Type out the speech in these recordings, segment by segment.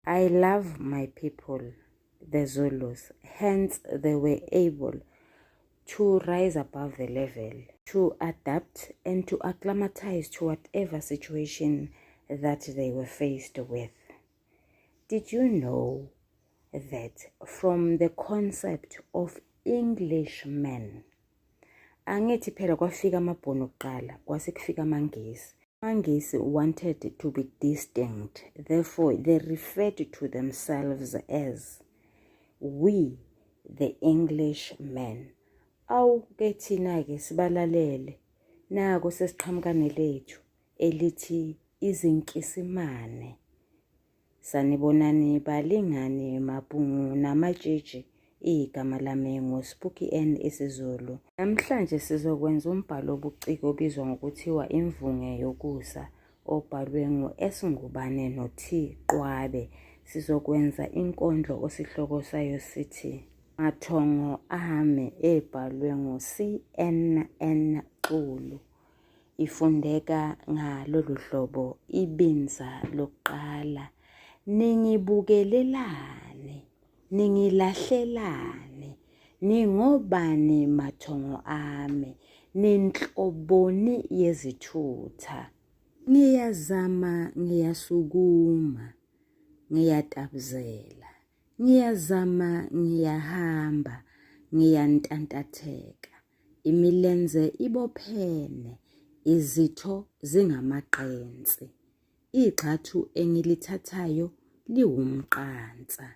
I love my people, the Zulus. Hence, they were able to rise above the level, to adapt and to acclimatize to whatever situation that they were faced with. Did you know that from the concept of Englishmen, angithi phela kwafika amabhunu kuqala kwase kufika amaNgisi. AmaNgisi wanted to be distinct, therefore they referred to themselves as we the Englishmen. Awu ke thina-ke sibalalele, naku sesiqhamuka nelethu elithi izinkisimane. Sanibonani balingani mabhungu namatshitshi, igama lami nguSpooky N isiZulu. Namhlanje sizokwenza umbhalo obuciko obizwa ngokuthiwa Imvunge Yokusa obhalwe ngu-S Ngubane no-T Qwabe. Sizokwenza inkondlo osihloko sayo sithi Mathongo Ami ebhalwe ngu-CNN Xulu. Ifundeka ngalolu hlobo ibinza lokuqala. Ningibukelelani? Ningilahlelani? Ningobani mathongo ami? Ninhloboni yezithutha? Ngiyazama ngiyasukuma, ngiyatabuzela. Ngiyazama ngiyahamba, ngiyantantatheka. Imilenze ibophene, izitho zingamaqensi. Igxathu engilithathayo liwumqansa.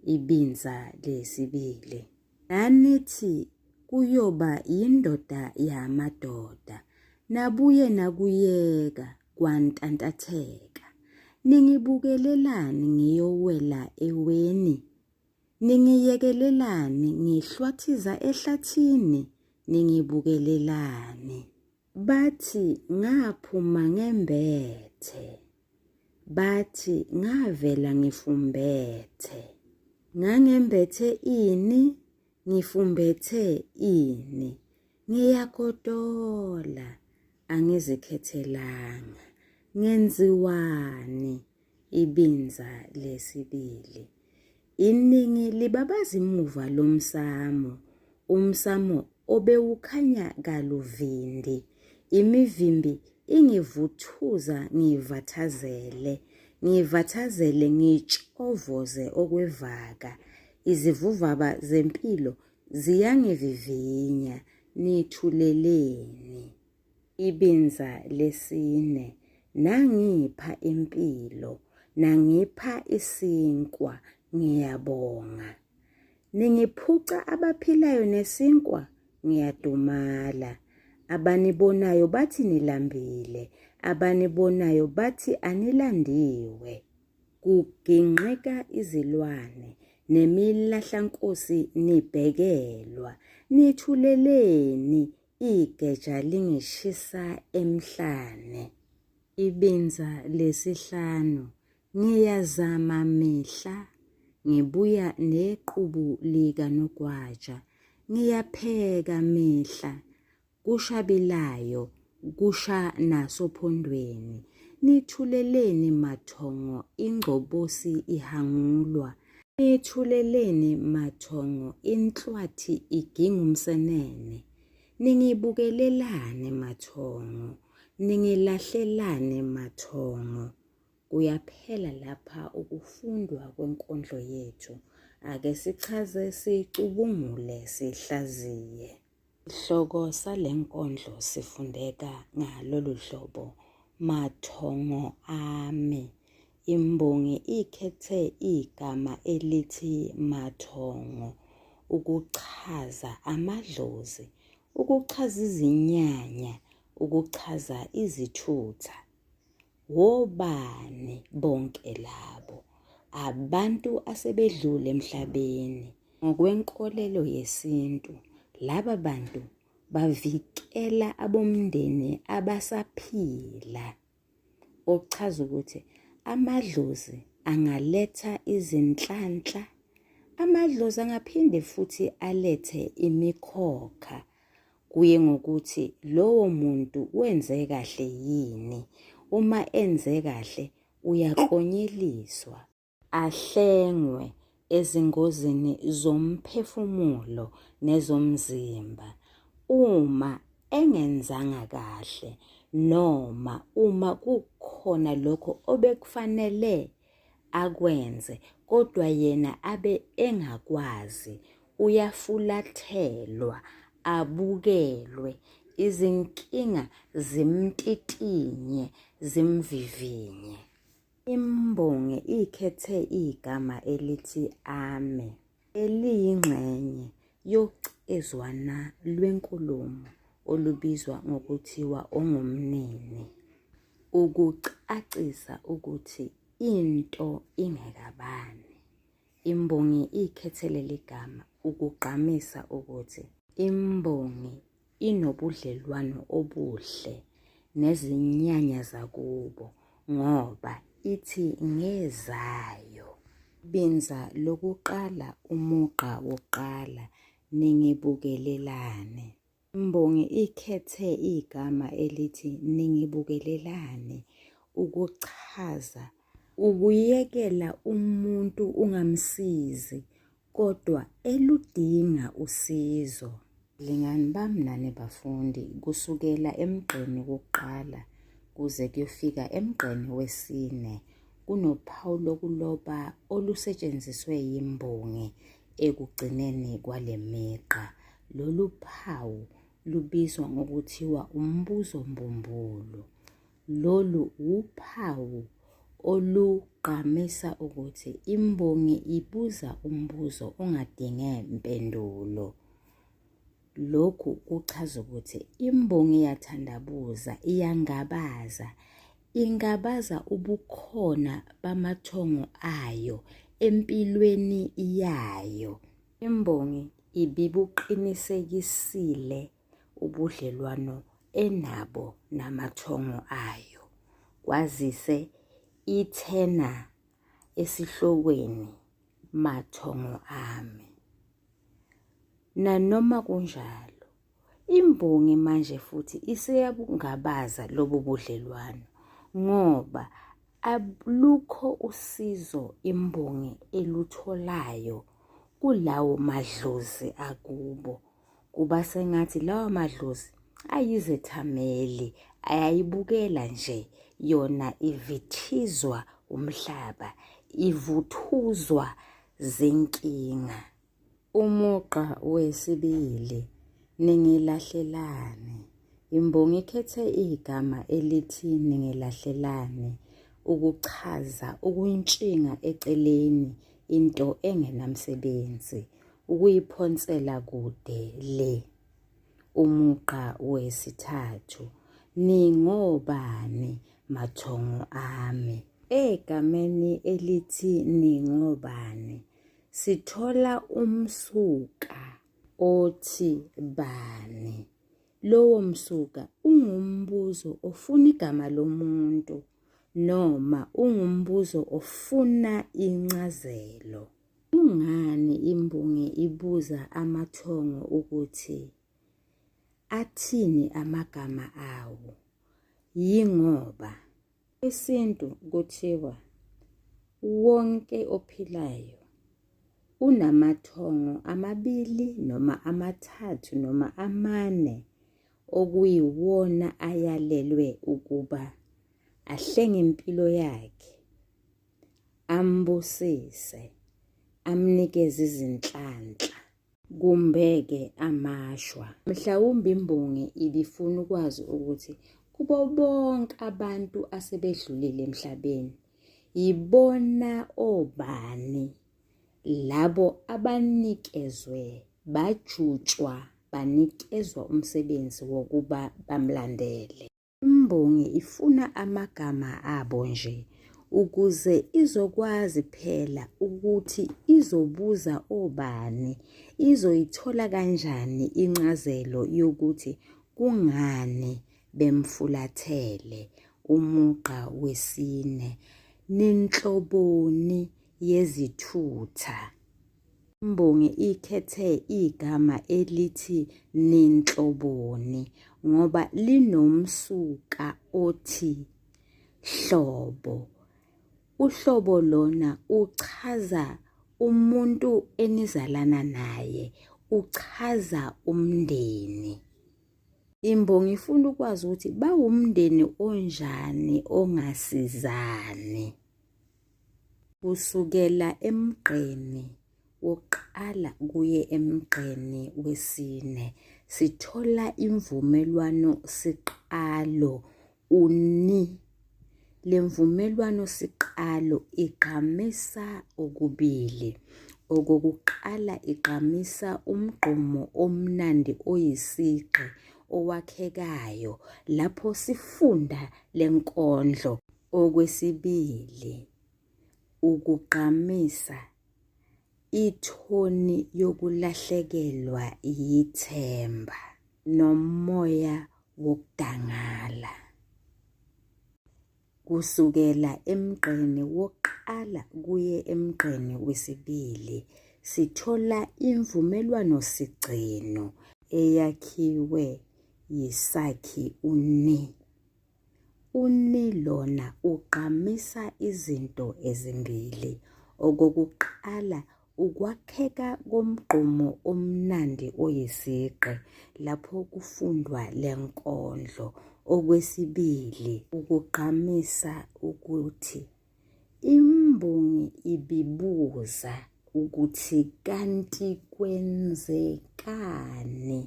Ibinza lesibili. Nanithi kuyoba yindoda yamadoda, nabuye nakuyeka kwantantatheka. Ningibukelelani ngiyowela eweni? Ningiyekelelani ngihlwathiza ehlathini? Ningibukelelani? Bathi ngaphuma ngembethe, bathi ngavela ngifumbethe. Ngangembethe ini? Ngifumbethe ini? Ngiyagodola, angizikhethelanga. Ngenziwani? Ibinza lesibili. Iningi libabaza imuva lomsamo, umsamo obewukhanya kaluvindi. Imivimbi ingivuthuza ngivathazele, ngivathazele ngitshovoze okwevaka. Izivuvaba zempilo ziyangivivinya, nithuleleni? Ibinza lesine, nangipha impilo, nangipha isinkwa, ngiyabonga. Ningiphuca abaphilayo nesinkwa, ngiyadumala. Abanibonayo bathi nilambile, abanibonayo bathi anilandiwe. Kugingqika izilwane nemilahlankosi nibhekelwa, nithuleleni Igeja lingishisa emhlane. Ibinza lesihlanu, Ngiyazama mihla, ngibuya nequbu likanogwaja. Ngiyapheka mihla, kushabilayo, kusha nasophondweni. Nithuleleni mathongo ingcobosi ihangulwa. Nithuleleni mathongo inhlwathi iging'umsenene. Ningibukelelani mathongo, ningilahlelani mathongo. Kuyaphela lapha ukufundwa kwenkondlo yethu. Ake sichaze sicubungule sihlaziye. Isihloko sale nkondlo sifundeka ngalolu hlobo, Mathongo ami. Imbongi ikhethe igama elithi mathongo ukuchaza amadlozi, ukuchaza izinyanya, ukuchaza izithutha. Wobani bonke labo? Abantu asebedlule emhlabeni. Ngokwenkolelo yesintu, laba bantu bavikela abomndeni abasaphila. Okuchaza ukuthi amadlozi angaletha izinhlanhla, amadlozi angaphinde futhi alethe imikhokha. Kuye ngokuthi lowo muntu wenze kahle yini. Uma enze kahle uyaklonyeliswa. ahlengwe ezingozini zomphefumulo nezomzimba uma engenzanga kahle noma uma kukhona lokho obekufanele akwenze kodwa yena abe engakwazi uyafulathelwa abukelwe izinkinga zimtitinye zimvivinye. Imbongi ikhethe igama elithi ame eliyingxenye yocezwana lwenkulumo olubizwa ngokuthiwa ongumnini ukucacisa ukuthi into ingekabani. Imbongi ikhethe leli gama ukugqamisa ukuthi imbongi inobudlelwano obuhle nezinyanya zakubo ngoba ithi ngezayo. Binza lokuqala umugqa wokuqala ningibukelelane. Imbongi ikhethe igama elithi ningibukelelane ukuchaza ukuyekela umuntu ungamsizi kodwa eludinga usizo. Lingani bami nani bafundi kusukela emgqeni wokuqala kuze kuyofika emgqeni wesine kunophawu lokuloba olusetshenziswe yimbongi ekugcineni kwale migqa. Lolu phawu lubizwa ngokuthiwa umbuzo mbumbulu. Lolu wuphawu olugqamisa ukuthi imbongi ibuza umbuzo ongadinge mpendulo. Lokhu kuchaza ukuthi imbongi iyathandabuza, iyangabaza, ingabaza ubukhona bamathongo ayo empilweni yayo. Imbongi ibibuqinisekisile ubudlelwano enabo namathongo ayo kwazise ithena esihlokweni mathongo ami. Nanoma kunjalo, imbongi manje futhi isiyabungabaza lobu budlelwano ngoba alukho usizo imbongi elutholayo kulawo madlozi akubo. Kuba sengathi lawa madlozi ayizethameli ayayibukela nje yona ivithizwa umhlaba, ivuthuzwa zinkinga. Umugqa wesibili, Ningilahlelani. Imbongi ikhethe igama elithi ningilahlelani ukuchaza ukuntshinga eceleni into engenamsebenzi, ukuyiphonsela kude le. Umugqa wesithathu, Ningobani mathongo ami? Egameni elithi ningobani sithola umsuka othi bani. Lowo msuka ungumbuzo ofuna igama lomuntu noma ungumbuzo ofuna incazelo. Kungani imbongi ibuza amathongo ukuthi athini amagama awo? Yingoba Isintu kuthiwa wonke ophilayo unamathongo amabili noma amathathu noma amane okuyiwona ayalelwe ukuba ahlenge impilo yakhe, ambusise, amnikeze izinhlanhla. Kumbe-ke amashwa. Mhlawumbe imbongi ibifuna ukwazi ukuthi kubo bonke abantu asebedlulile emhlabeni, yibona obani labo abanikezwe bajutshwa banikezwa umsebenzi wokuba bamlandele. Imbongi ifuna amagama abo nje ukuze izokwazi phela ukuthi izobuza obani, izoyithola kanjani incazelo yokuthi kungani bemfulathele. Umugqa wesine, Ninhloboni yezithutha? Imbongi ikhethe igama elithi ninhloboni ngoba linomsuka othi hlobo. Uhlobo lona uchaza umuntu enizalana naye, uchaza umndeni. Imbongi ifuna ukwazi ukuthi bawumndeni onjani ongasizani. Kusukela emgqeni wokuqala kuye emgqeni wesine sithola imvumelwano siqalo uni. Le mvumelwano siqalo igqamisa okubili. Okokuqala igqamisa umgqumo omnandi oyisigqi owakhekayo lapho sifunda le nkondlo. Okwesibili, ukugqamisa ithoni yokulahlekelwa yithemba nomoya wokudangala. Kusukela emgqeni wokuqala kuye emgqeni wesibili sithola imvumelwano-sigcino eyakhiwe yisakhi u-ni. U-ni lona ugqamisa izinto ezimbili. Okokuqala ukwakheka komgqumo omnandi oyisigqi lapho kufundwa le nkondlo. Okwesibili ukugqamisa ukuthi imbongi ibibuza ukuthi kanti kwenzekani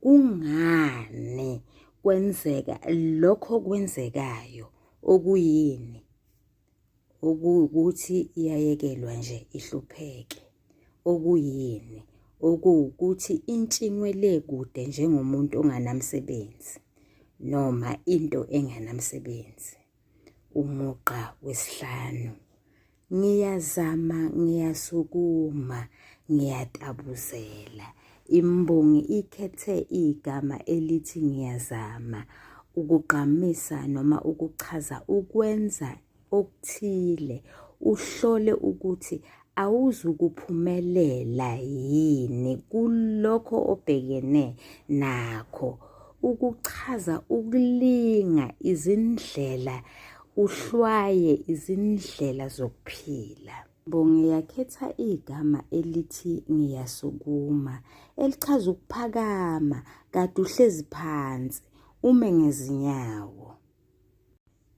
Kungani kwenzeka lokho okwenzekayo okuyini? Okuwukuthi iyayekelwa nje ihlupheke. Okuyini? Okuwukuthi intshingwe le kude njengomuntu onganamsebenzi noma into enganamsebenzi. Umugqa wesihlanu. Ngiyazama ngiyasukuma ngiyatabuzela. Imbongi ikhethe igama elithi ngiyazama ukugqamisa noma ukuchaza ukwenza okuthile uhlole ukuthi awuzukuphumelela yini kulokho obhekene nakho. Ukuchaza ukulinga izindlela uhlwaye izindlela zokuphila. Mbongi yakhetha igama elithi ngiyasukuma elichaza ukuphakama kade uhlezi phansi ume ngezinyawo.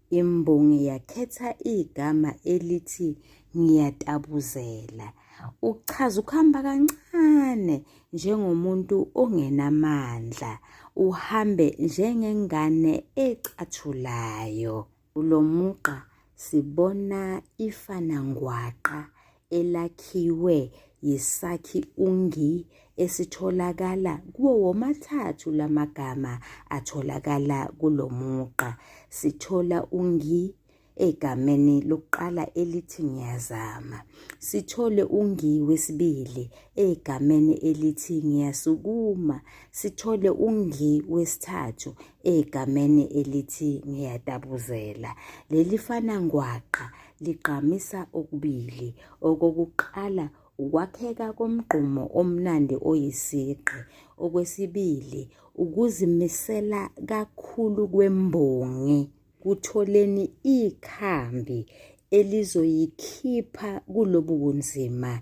Imbongi yakhetha igama elithi ngiyatabuzela uchaza ukuhamba kancane njengomuntu ongenamandla uhambe njengengane ecathulayo. Kulo mugqa sibona ifanangwaqa elakhiwe yisakhi u-ngi esitholakala kuwo womathathu la magama atholakala kulo mugqa. Sithola u-ngi egameni lokuqala elithi ngiyazama. Sithole ungi wesibili egameni elithi ngiyasukuma. Sithole ungi wesithathu egameni elithi ngiyatabuzela. Leli fana ngwaqa ligqamisa okubili. Okokuqala ukwakheka komgqumo omnandi oyisigqi. Okwesibili ukuzimisela kakhulu kwembongi. Kutholeni ikhambi elizoyikhipha kulobu bunzima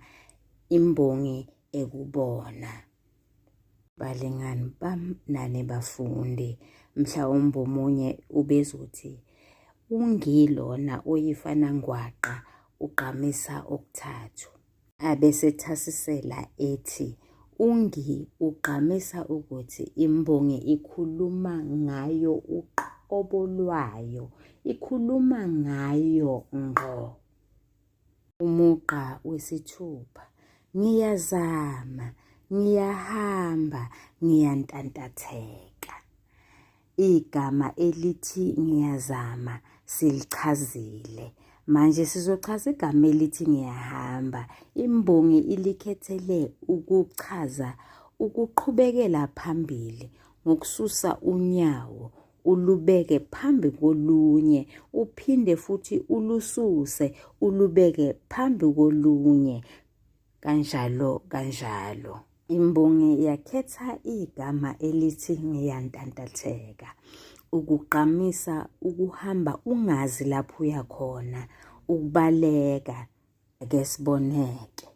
imbongi ekubona. Balingani bam nani bafundi, mhlawumbe omunye ubezothi ungilona oyifana ngwaqa ugqamisa okuthathu. Abesethasisela ethi uNgi ugqamisa ukuthi imbongi ikhuluma ngayo uqobo lwayo, ikhuluma ngayo ngqo. Umugqa wesithupha, ngiyazama, ngiyahamba, ngiyantantatheka. Igama elithi ngiyazama silichazile. Manje sizochaza igama elithi ngiyahamba. Imbongi ilikhethele ukuchaza ukuqhubekela phambili ngokususa unyawo ulubeke phambi kolunye uphinde futhi ulususe ulubeke phambi kolunye kanjalo kanjalo. Imbongi yakhetha igama elithi ngiyantantatheka ukugqamisa ukuhamba ungazi lapho uya khona, ukubaleka. Ake siboneke.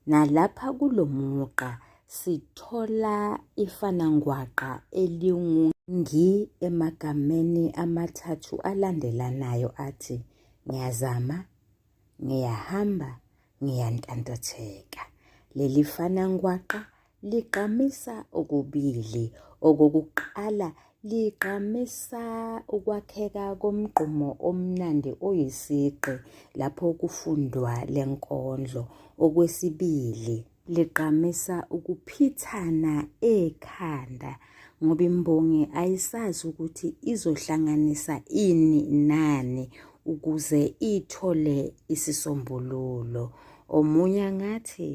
Nalapha kulo mugqa sithola ifanangwaqa elingu ngi emagameni amathathu alandelanayo athi ngiyazama, ngiyahamba, ngiyantantatheka. Leli fanangwaqa ligqamisa okubili. Okokuqala ligqamisa ukwakheka komgqumo omnandi oyisigqi lapho kufundwa le nkondlo. Okwesibili ligqamisa ukuphithana ekhanda ngoba imbongi ayisazi ukuthi izohlanganisa ini nani ukuze ithole isisombululo. Omunye angathi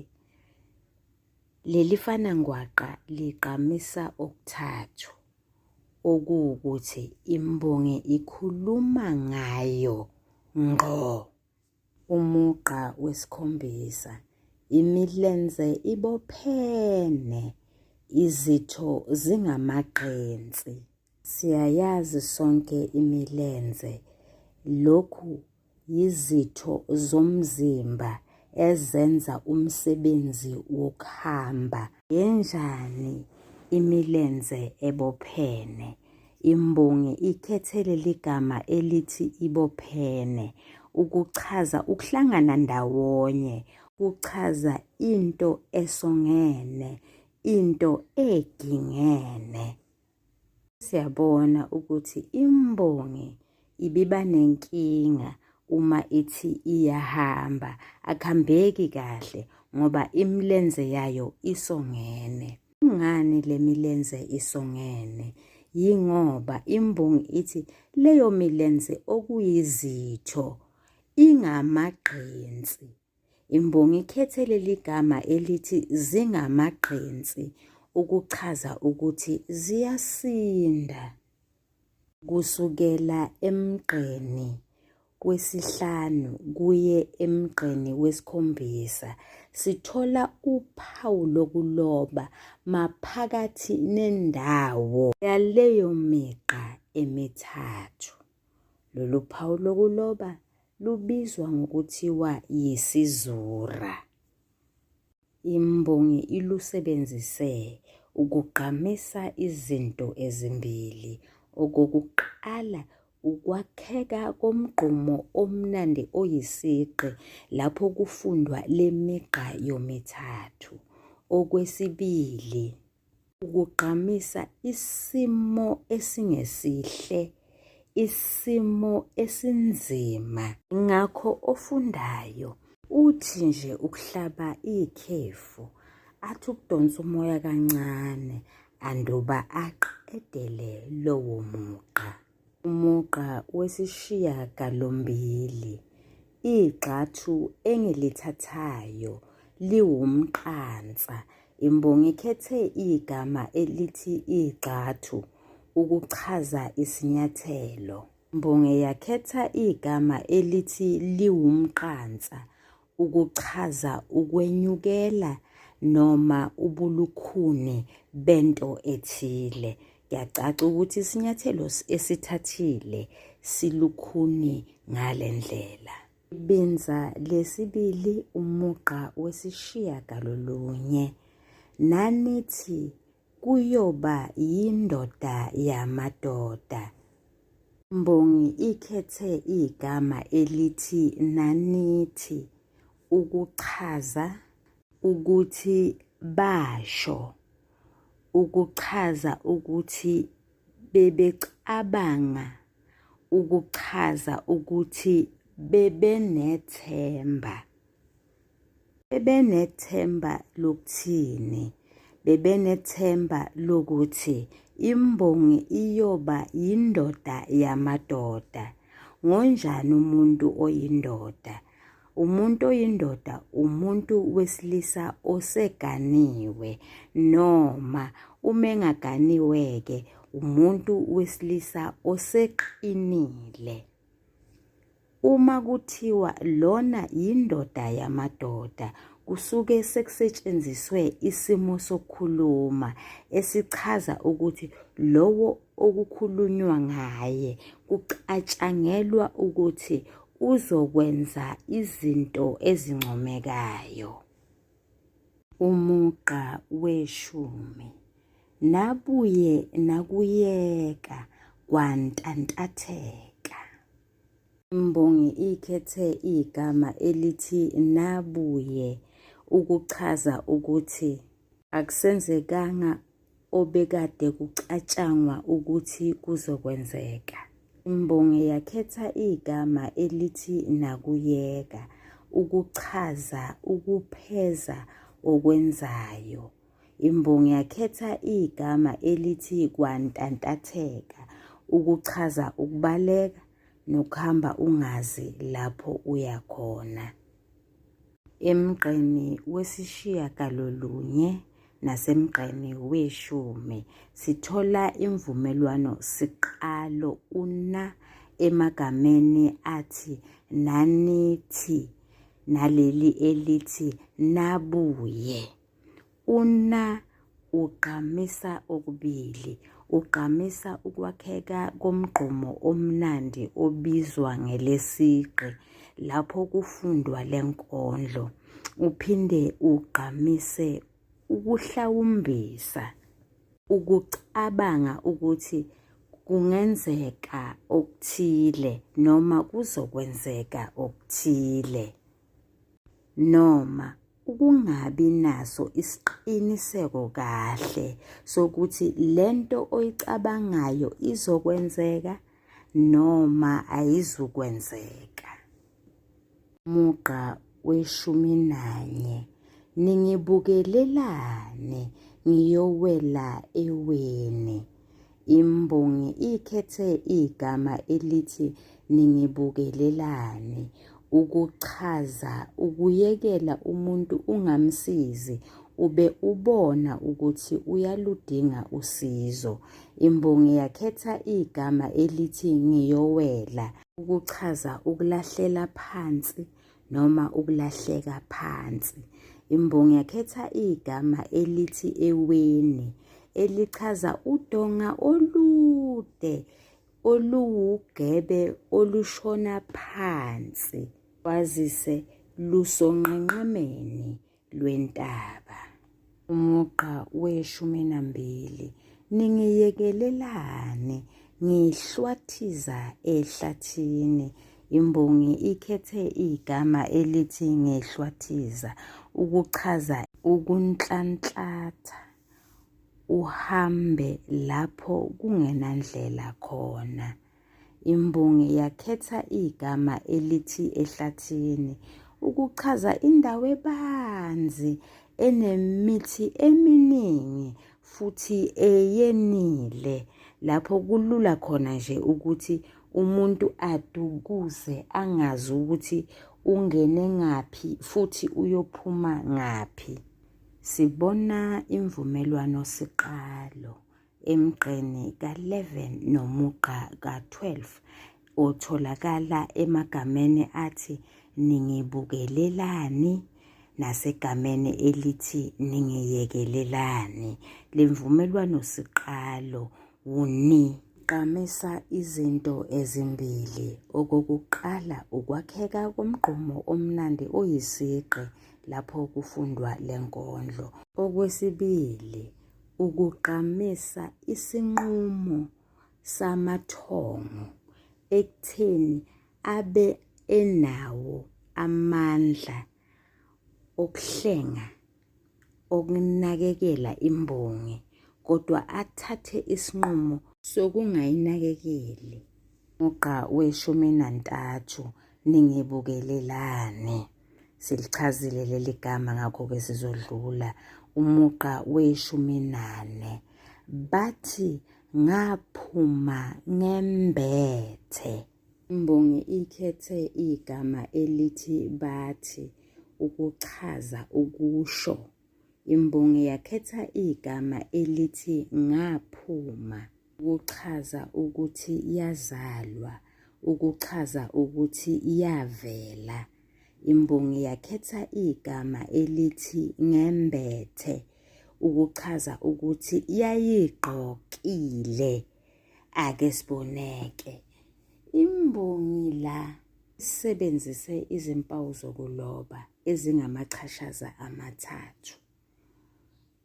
Leli fanangwaqa ligqamisa okuthathu, okuwukuthi imbongi ikhuluma ngayo ngqo. Umugqa wesikhombisa, imilenze ibophene, izitho zingamagqinsi. Siyayazi sonke imilenze, lokhu yizitho zomzimba ezenza umsebenzi wokuhamba. Yenjani imilenze ebophene? Imbongi ikhethe leli gama elithi ibophene ukuchaza ukuhlangana ndawonye, kuchaza into esongene, into egingene. Siyabona ukuthi imbongi ibiba nenkinga uma ithi iyahamba, akuhambeki kahle ngoba imilenze yayo isongene. Kungani le milenze isongene? Yingoba imbongi ithi leyo milenze okuyizitho ingamagqinsi. Imbongi ikhethe leli gama elithi zingamagqinsi ukuchaza ukuthi ziyasinda. Kusukela emgqeni wesihlanu kuye emgqeni wesikhombisa sithola uphawu lokuloba maphakathi nendawo yaleyo migqa emithathu. Lolu phawu lokuloba lubizwa ngokuthiwa yisizura. Imbongi ilusebenzise ukugqamisa izinto ezimbili. Okokuqala ukwakheka komgqumo omnandi oyisigqi lapho kufundwa le migqa yomithathu. Okwesibili Ukugqamisa isimo esingesihle, isimo esinzima. Ngakho ofundayo uthi nje ukuhlaba ikhefu, athi ukudonsa umoya kancane anduba aqedele lowo mugqa. Umugqa wesishiyagalombili, igxathu engilithathayo liwumqansa. Imbongi ikhethe igama elithi igxathu ukuchaza isinyathelo. Imbongi yakhetha igama elithi liwumqansa ukuchaza ukwenyukela noma ubulukhuni bento ethile. Kuyacaca ukuthi isinyathelo esithathile silukhuni ngale ndlela. Ibinza lesibili umugqa wesishiyagalolunye. Nanithi kuyoba yindoda yamadoda. Imbongi ikhethe igama elithi nanithi ukuchaza ukuthi basho, ukuchaza ukuthi bebecabanga, ukuchaza ukuthi bebenethemba. Bebenethemba lokuthini? Bebenethemba lokuthi imbongi iyoba yindoda yamadoda. Ngonjani umuntu oyindoda? Umuntu oyindoda umuntu wesilisa oseganiwe noma uma engaganiwe-ke umuntu wesilisa oseqinile. Uma kuthiwa lona yindoda yamadoda kusuke sekusetshenziswe isimo sokukhuluma esichaza ukuthi lowo okukhulunywa ngaye kucatshangelwa ukuthi uzokwenza izinto ezincomekayo. Umugqa weshumi, nabuye nakuyeka kwantantatheka. Imbongi ikhethe igama elithi nabuye ukuchaza ukuthi akusenzekanga obekade kucatshangwa ukuthi kuzokwenzeka. Imbongi yakhetha igama elithi nakuyeka ukuchaza ukupheza okwenzayo. Imbongi yakhetha igama elithi kwantantatheka ukuchaza ukubaleka nokuhamba ungazi lapho uya khona. Emgqeni wesishiyagalolunye nasemgqeni weshumi sithola imvumelwano siqalo u-na emagameni athi nanithi naleli elithi nabuye. U-na ugqamisa okubili, ugqamisa ukwakheka komgqumo omnandi obizwa ngelesigqi lapho kufundwa le nkondlo, uphinde ugqamise ukuhlawumbisa, ukucabanga ukuthi kungenzeka okuthile noma kuzokwenzeka okuthile noma ukungabi naso isiqiniseko kahle sokuthi lento oyicabangayo izokwenzeka noma ayizukwenzeka. Mugqa weshumi nanye, ningibukelelani ngiyowela eweni. Imbongi ikhethe igama elithi ningibukelelani ukuchaza ukuyekela umuntu ungamsizi ube ubona ukuthi uyaludinga usizo. Imbongi yakhetha igama elithi ngiyowela ukuchaza ukulahlela phansi noma ukulahleka phansi. Imbongi yakhetha igama elithi eweni elichaza udonga olude oluwugebe olushona phansi kwazise lusonqenqemeni lwentaba. Umugqa weshumi nambili, Ningiyekelelani ngihlwathiza ehlathini. Imbongi ikhethe igama elithi ngehlwathiza ukuchaza ukunhlanhlatha uhambe lapho kungenandlela khona. Imbongi yakhetha igama elithi ehlathini ukuchaza indawo ebanzi enemithi eminingi futhi eyenile lapho kulula khona nje ukuthi umuntu adukuze angazi ukuthi ungene ngaphi futhi uyophuma ngaphi. Sibona imvumelwano siqalo emgqeni ka-11 nomugqa ka-12 otholakala emagameni athi ningibukelelani nasegameni elithi ningiyekelelani. Le mvumelwano siqalo wuni gqamisa izinto ezimbili. Okokuqala, ukwakheka komgqumo omnandi oyisigqi lapho kufundwa le nkondlo. Okwesibili, ukugqamisa isinqumo samathongo ekutheni abe enawo amandla okuhlenga, okunakekela imbongi kodwa athathe isinqumo sokungayinakekeli. Umugqa weshumi nantathu, ningibukelelani? Silichazile leli gama ngakho-ke sizodlula. Umugqa weshumi nane, bathi ngaphuma ngembethe. Imbongi ikhethe igama elithi bathi ukuchaza ukusho. Imbongi yakhetha igama elithi ngaphuma ukuchaza ukuthi yazalwa, ukuchaza ukuthi yavela. Imbongi yakhetha igama elithi ngembethe ukuchaza ukuthi yayigqokile. Ake siboneke. Imbongi la Sisebenzise izimpawu zokuloba ezingamachashaza amathathu.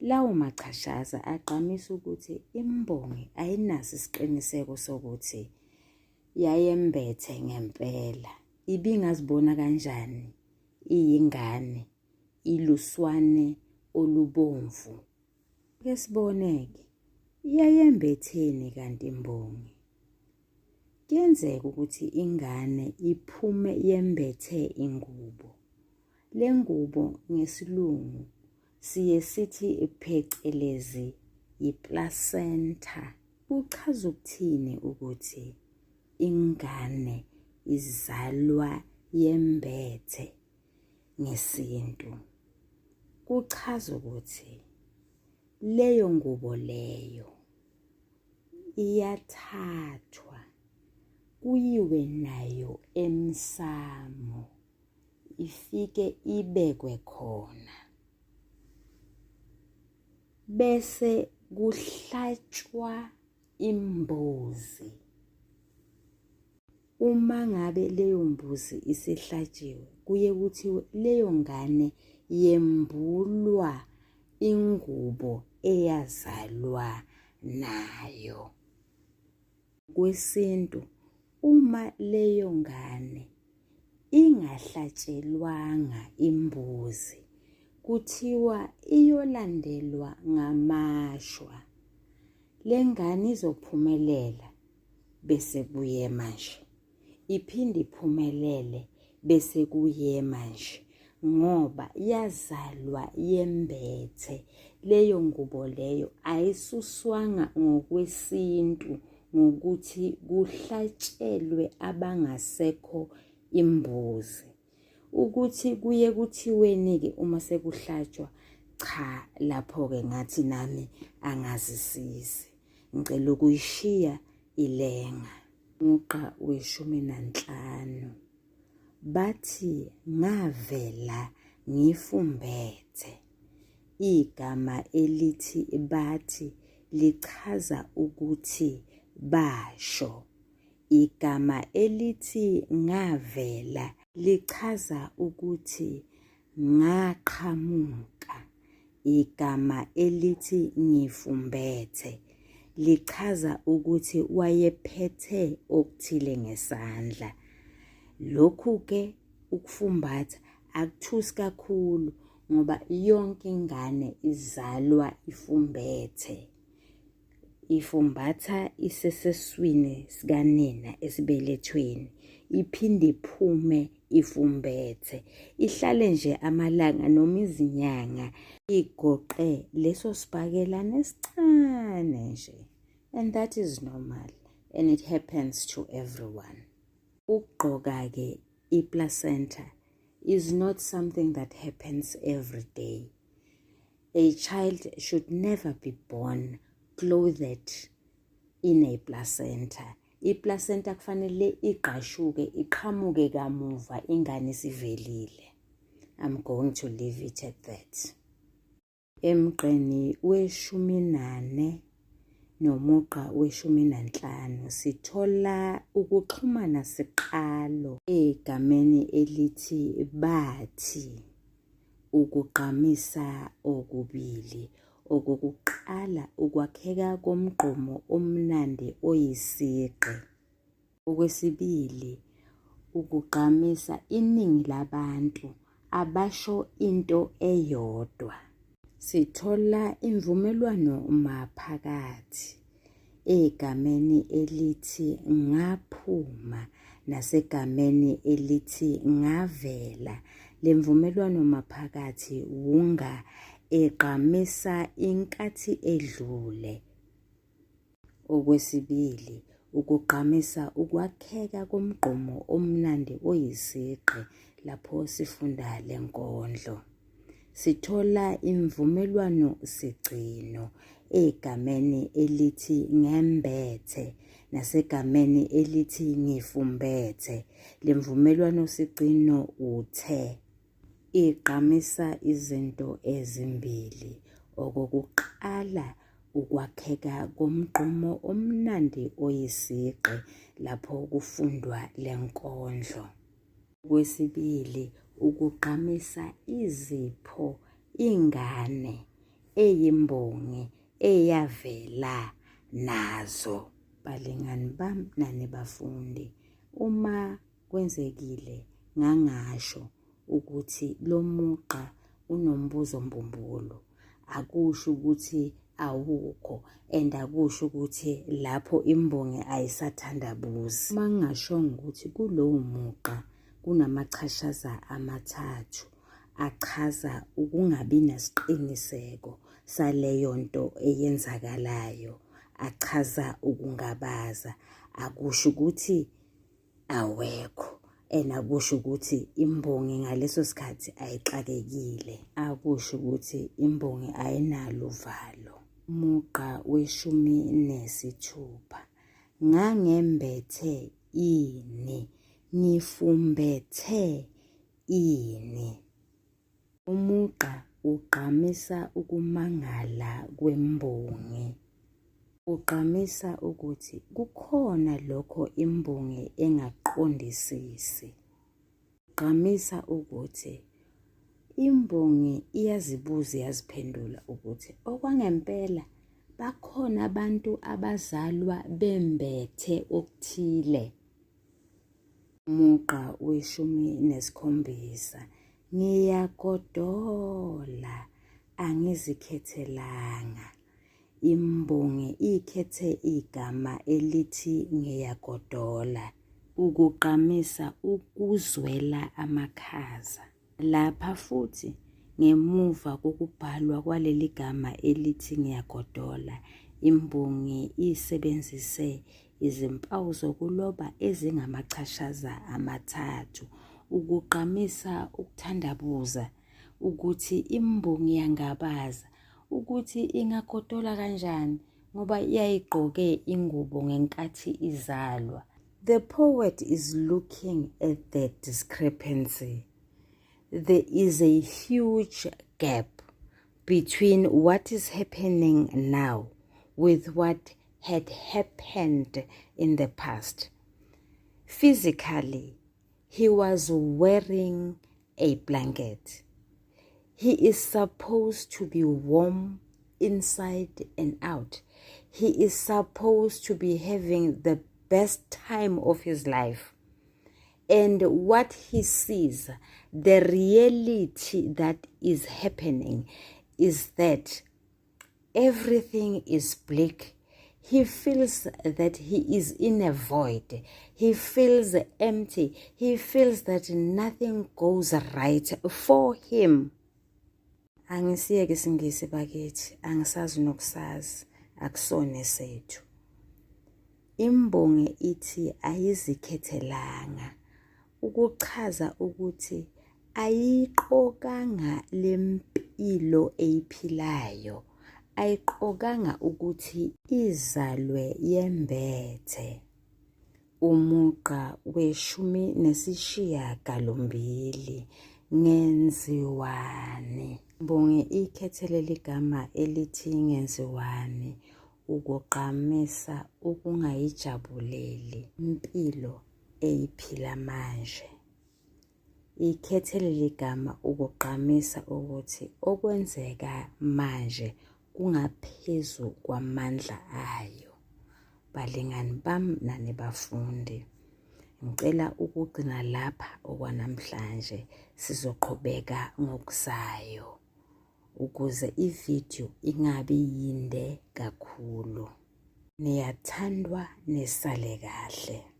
Lawo machashaza agqamisa ukuthi imbongi ayinaso isiqiniseko sokuthi yayembethe ngempela. Ibingazibona kanjani iyingane iluswane olubomvu? Ake sibone-ke, yayembetheni kanti imbongi? Kuyenzeka ukuthi ingane iphume yembethe ingubo. Le ngubo ngesiLungu siye sithi phecelezi yi-placenta. Kuchaza ukuthini ukuthi ingane izalwa yembethe ngesintu? Kuchaza ukuthi leyo ngubo leyo iyathathwa kuyiwe nayo emsamo ifike ibekwe khona bese kuhlatshwa imbuzi. Uma ngabe leyo mbuzi isihlatshiwe kuye kuthiwe leyo ngane yembulwa ingubo eyazalwa nayo. Kwesintu uma leyo ngane ingahlatshelwanga imbuzi kuthiwa iyolandelwa ngamashwa. Le ngane izophumelela bese kuyema nje iphinde iphumelele bese kuyema nje ngoba yazalwa yembethe leyo ngubo leyo ayisuswanga ngokwesintu ngokuthi kuhlatshelwe abangasekho imbuzi ukuthi kuye kuthiweni-ke uma sekuhlatshwa cha lapho-ke ngathi nami angazisizi ngicela ukuyishiya ilenga. Umugqa weshumi nanhlanu. Bathi ngavela ngifumbethe. Igama elithi bathi lichaza ukuthi basho. Igama elithi ngavela lichaza ukuthi Ngaqhamuka. Igama elithi ngifumbethe lichaza ukuthi wayephethe okuthile ngesandla. Lokhu-ke ukufumbatha akuthusi kakhulu ngoba yonke ingane izalwa ifumbethe. Ifumbatha iseseswini sikanina esibelethweni, iphinde iphume ifumbethe. Ihlale nje amalanga noma izinyanga igoqe leso sibhakelane esincane nje. And that is normal and it happens to everyone. Ukugqoka-ke i-placenta is not something that happens every day. A child should never be born clothed in a placenta. I-placenta kufanele igqashuke iqhamuke kamuva ingane isivelile. I'm going to leave it at that. Emgqeni weshumi nane nomugqa weshumi nanhlanu sithola ukuxhumana siqalo egameni elithi bathi. Ukugqamisa okubili. Okokuqala ukwakheka komgqomo omnandi oyisigqi. Okwesibili ukugqamisa iningi labantu abasho into eyodwa. Sithola imvumelwano maphakathi egameni elithi ngaphuma nasegameni elithi ngavela. Le mvumelwano maphakathi wunga egqamisa inkathi edlule. Okwesibili, ukugqamisa ukwakheka komgqumo omnandi oyisigqi lapho sifunda le nkondlo. Sithola imvumelwano sigcino egameni elithi ngembethe nasegameni elithi ngifumbethe. Le mvumelwano sigcino uthe igqamisa izinto ezimbili. Okokuqala ukwakheka komgqumo omnandi oyisigqi lapho kufundwa le nkondlo. Okwesibili, ukugqamisa izipho ingane eyimbongi eyavela nazo. Balingani bami nani bafundi, uma kwenzekile ngangasho ukuthi lo mugqa unombuzo mbumbulu, akusho ukuthi awukho and akusho ukuthi lapho imbongi ayisathandabuzi. Uma ngingashongo ukuthi kulowo mugqa kunamachashaza amathathu achaza ukungabi nasiqiniseko saleyo nto eyenzakalayo, achaza ukungabaza, akusho ukuthi awekho and akusho ukuthi imbongi ngaleso sikhathi ayixakekile, akusho ukuthi imbongi ayinalo uvalo. Umugqa weshumi nesithupha, ngangembethe ini, ngifumbethe ini. Umugqa ugqamisa ukumangala kwembongi. Ugqamisa ukuthi kukhona lokho imbongi engaqondisisi. Ugqamisa ukuthi imbongi iyazibuza iyaziphendula ukuthi okwangempela bakhona abantu abazalwa bembethe okuthile. Umugqa weshumi nesikhombisa, Ngiyagodola angizikhethelanga. Imbongi ikhethe igama elithi ngiyagodola ukugqamisa ukuzwela amakhaza. Lapha futhi ngemuva kokubhalwa kwaleli gama elithi ngiyagodola, imbongi isebenzise izimpawu zokuloba ezingamachashaza amathathu ukugqamisa ukuthandabuza ukuthi imbongi iyangabaza ukuthi ingagodola kanjani ngoba yayigqoke ingubo ngenkathi izalwa. The poet is looking at the discrepancy. There is a huge gap between what is happening now with what had happened in the past. Physically, he was wearing a blanket. He is supposed to be warm inside and out. He is supposed to be having the best time of his life. And what he sees, the reality that is happening is that everything is bleak. He feels that he is in a void. He feels empty. He feels that nothing goes right for him. Angisiyeke isiNgisi bakithi, angisazi nokusazi, akusona esethu. Imbongi ithi ayizikhethelanga ukuchaza ukuthi ayiqokanga le mpilo eyiphilayo, ayiqokanga ukuthi izalwe yembethe. Umugqa weshumi nesishiyagalombili, Ngenziwani? Imbongi ikhethe leli gama elithi ngenziwani ukugqamisa ukungayijabuleli impilo eyiphila manje. Ikhethe leli gama ukugqamisa ukuthi okwenzeka manje kungaphezu kwamandla ayo. Balingani bami nani bafundi, ngicela ukugcina lapha okwanamhlanje sizoqhubeka ngokuzayo ukuze ividiyo ingabi yinde kakhulu. Niyathandwa nisale kahle.